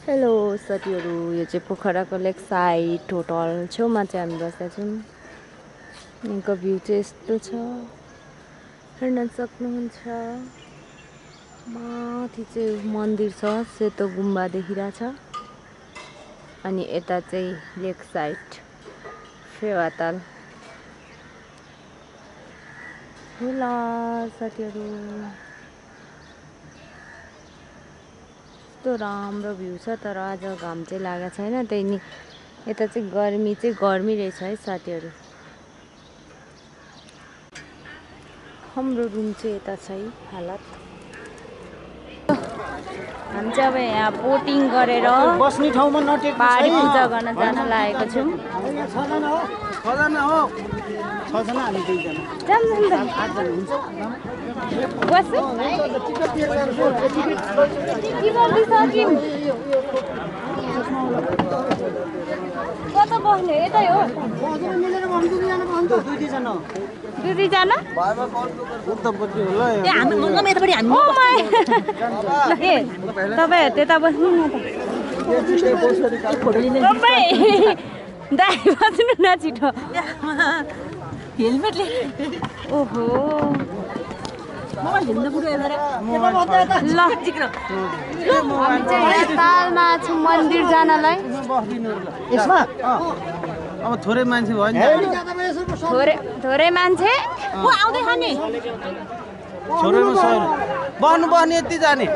Hello साथीहरु, यो चाहिँ पोखराको लेक साइड होटल छेउमा चाहिँ हामी बसेका छौँ। यहाँको भ्यू चाहिँ यस्तो छ, हेर्न सक्नुहुन्छ। माथि चाहिँ मन्दिर छ, सेतो गुम्बा देखिरहेछ। अनि यता चाहिँ लेक साइड फेवाताल। हेलो साथीहरु, यस्तो राम्रो भ्यू छ, तर आज घाम चाहिँ लागेको छैन। त्यही नि यता चाहिँ गर्मी रहेछ है साथीहरु। हाम्रो रुम चाहिँ यता छ है हालत। हामी चाहिँ अब यहाँ बोटिङ गरेर बस्ने ठाउँमा नटेक्नु पहाडी पूजा गर्न जान लागेको छौँ। 6 जना हो 6 जना हामी 2 जना 8 जना हुन्छ। बस्नु कता बस्ने? यतै हो मिलेर भन्नु 2 जना भन्नु 2 जना 2 जना उतापट्टि होला ए हामी म यतापट्टि हामी ए तपाई त्यता बस्नु न त फोटो लिन दाइ बस्नु न छिटो हेलमेट लिएर ओहो मोबाइल हिँड्नु पुग्यो यतारे ल हामी चाहिँ तालमा छु मन्दिर जानलाई। यसमा अब थोरै मान्छे भयो नि थोरै मान्छे को आउँदै छ नि छोरेमा सर बस्नु बस्ने यति जाने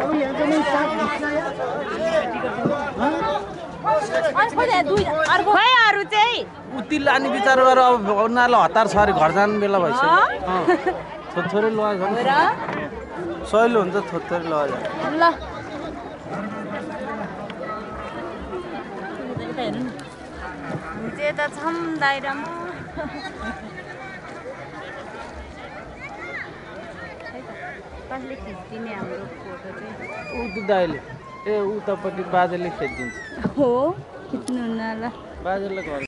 खै अरू चाहिँ उति लाने विचार गरेर अब उनीहरूलाई हतार छ अरे घर जानु बेला भइसक्यो। थोरै लगाएर सहिलो हुन्छ थोरै लगाएर ल यता छौँ दाइरामा। कसले खिच्दिने हाम्रो फोटो चाहिँ? उति दाइले ए उतापट्टि बाजेले खेदिन्छ हो खिच्नु न ल बाजेले घर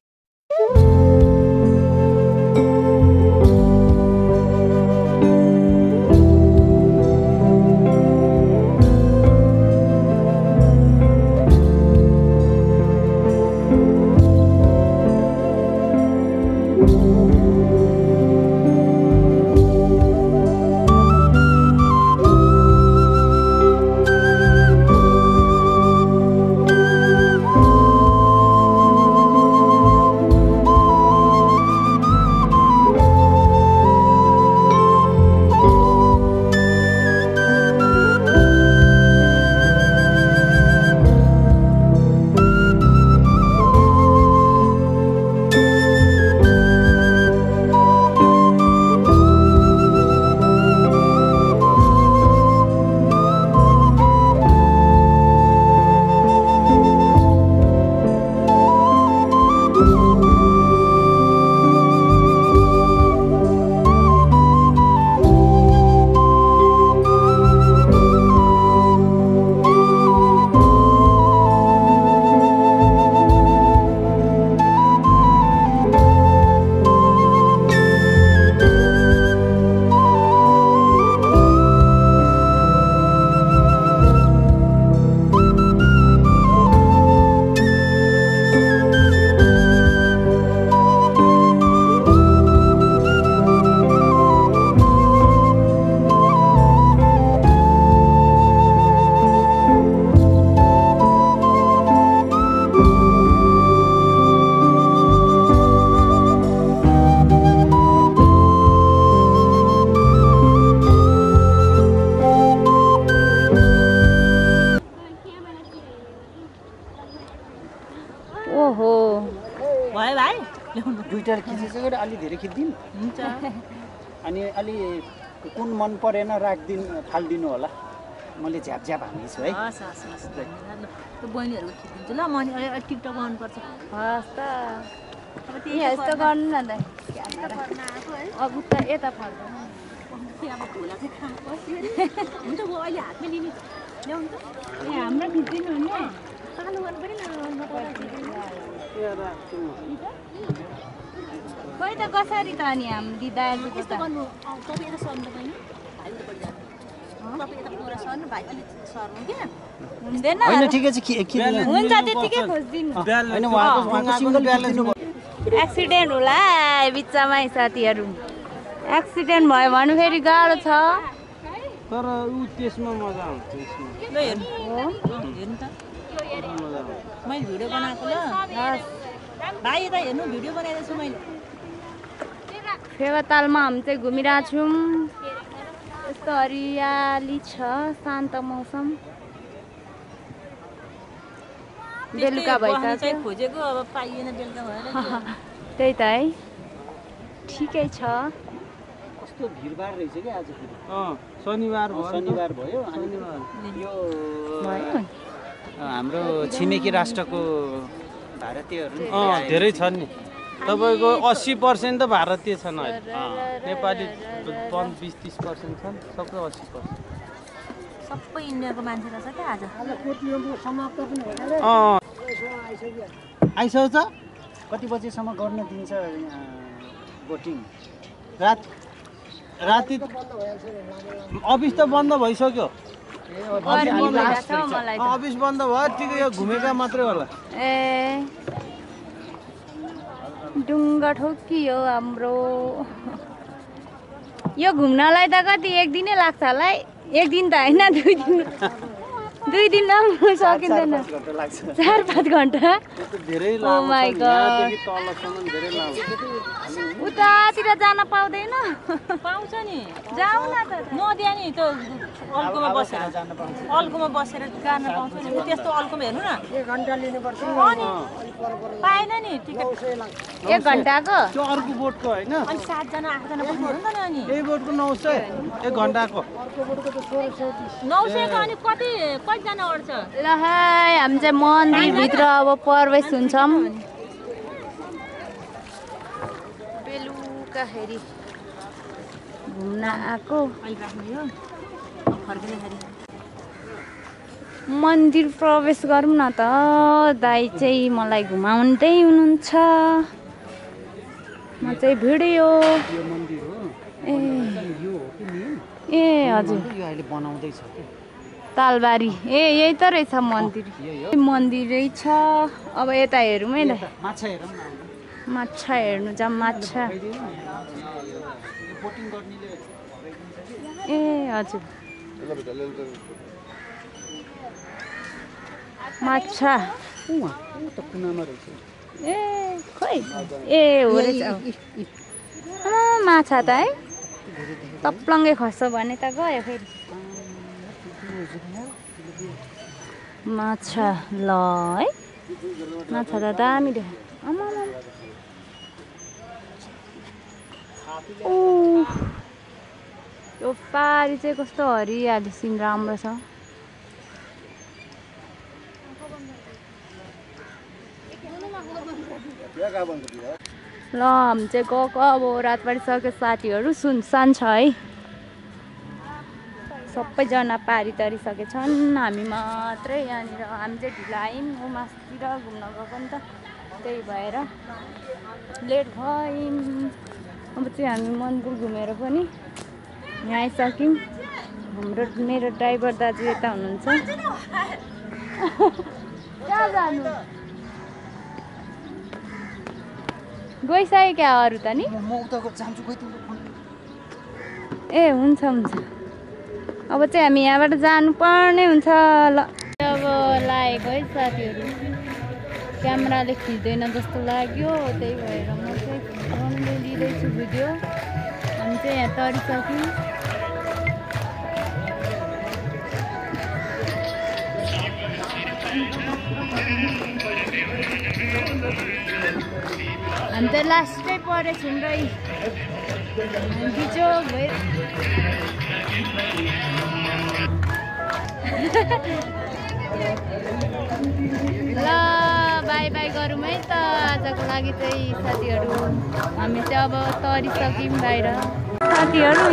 ओहो भयो भाइ दुईटा खिचिसकेर अलि धेरै खिच्दिनु हुन्छ अनि अलि कुन मन परेन राख्दिनु फाल्दिनु होला। मैले झ्याप झ्याप हाल्दैछु है। हस् हस् हस् त्यो बहिनीहरूको खिचिदिन्छु ल। म अनि टिकटक गर्नुपर्छ। हस् त अब यहाँ यस्तो गर्नु न त अब त यता फर्क अब खोला चाहिँ कहाँ पस्यो हुन्छ म अहिले हातमा लिने ल्याउनु त यहाँ हाम्रो खिच्दिनु नि कालो गर्नु पनि खोइ त कसरी त अनि हामी दाजुको यस्तो गर्नु तपाईँ यता सर्नु त बहिनी भाइ उतापट्टि जानु तपाईँ यता पुरा सर्नु भाइ अलिक सर्नु क्या हुँदैन होइन ठिकै छ हुन्छ त्यतिकै खोजिदिनु होइन उहाँको सिंगल ब्यालेन्स एक्सिडेन्ट होला बिचमै साथीहरू एक्सिडेन्ट भयो भने फेरि गाह्रो छ तर ऊ त्यसमा मजा आउँछ त्यसमा ल हेर्नु हेर्नु त मैले भिडियो बनाएको ल भाइ यता हेर्नु भिडियो बनाइरहेको छु मैले फेवातालमा हामी चाहिँ घुमिरहेको छौँ यस्तो हरियाली छ शान्त मौसम बेलुका भइसक्यो खोजेको अब पाइएन बेलुका भएर त्यही त है ठिकै छ कस्तो भिडभाड रहेछ क्या आज फेरि शनिबार भयो अनि यो भयो हाम्रो छिमेकी राष्ट्रको भारतीयहरू धेरै छन् नि तपाईँको 80% त भारतीय छन् अहिले नेपाली 20-30% छन् सबै 80%। सबै इन्डियाको मान्छे रहेछ क्या आज आइसक्छ कति बजेसम्म गर्न दिन्छ भोटिङ राति अफिस त बन्द भइसक्यो अफिस बन्द भयो ठिकै यो घुमेका मात्रै होला ए डुङ्गा ठोकियो हाम्रो यो घुम्नलाई त कति एक दिनै लाग्छ होला है एक दिन त होइन 2 दिनमा सकिँदैन 4-5 घन्टा धेरै ओ माई गॉड तलसम्म धेरै लामो उतातिर जान पाउँदैन पाउँछ नि जाऊ न त नदिया नि त्यो अल्कोमा बसेर गाड्न पाउँछ नि त्यस्तो अल्कोमा हेर्नु न 1 घन्टा लिनुपर्छ पाएन नि टिकट 1 घन्टाको त्यो अर्को बोटको होइन अनि 7 जना 8 जना बस्नु नि अनि यही बोटको 900 1 घन्टाको 900 को अनि कति जना अड्छ ल हाय हामी चाहिँ मन्दिरभित्र अब प्रवेश हुन्छौँ बेलुकाखेरि घुम्न आएको मन्दिर प्रवेश गरौँ न त दाइ चाहिँ मलाई घुमाउँदै हुनुहुन्छ म चाहिँ भिडियो ए हजुर यो अहिले बनाउँदैछ कि तालबारी यही त रहेछ मन्दिर मन्दिरै छ अब यता हेरौँ है त माछा हेरौँ न माछा हेर्नु जाऊँ माछा ए हजुर माछा त कुनामा रहेछ ए खोइ ए हो रहेछ माछा त है तप्लङ्गे खस्छ भने त गयो फेरि माछा ल है माछा त दामी देख यो पारी चाहिँ कस्तो हरियाली सिन राम्रो छ ल हामी चाहिँ गएको अब रात परिसक्यो साथीहरू सुनसान छ है सबैजना पारी तरिसकेछन् हामी मात्रै यहाँनिर हामी चाहिँ ढिलो आयौँ हो मासतिर घुम्न गएको नि त त्यही भएर लेट भयौँ अब चाहिँ हामी मन्दिर घुमेर पनि यहाँ आइसक्यौँ मेरो ड्राइभर दाजु यता हुनुहुन्छ कहाँ जानु गइसक्यो क्या अरू त नि ए हुन्छ अब चाहिँ हामी यहाँबाट जानुपर्ने हुन्छ ल अब लागेको है साथीहरू क्यामेराले खिच्दैन जस्तो लाग्यो त्यही भएर म चाहिँ फोनले लिँदैछु भिडियो हामी चाहिँ यहाँ तरिसक्यौँ हामी त लास्टै परेछौँ र बिजोग भयो ल बाई बाई गरौँ है त आजको लागि चाहिँ साथीहरू हामी चाहिँ अब तरिसक्यौँ बाहिर साथीहरू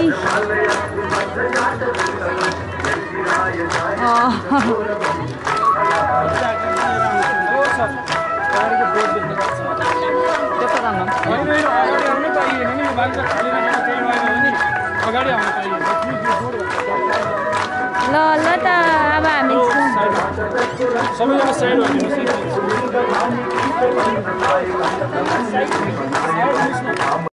ल ल त अब हामी सबैजना साइड भइदिनुहोस्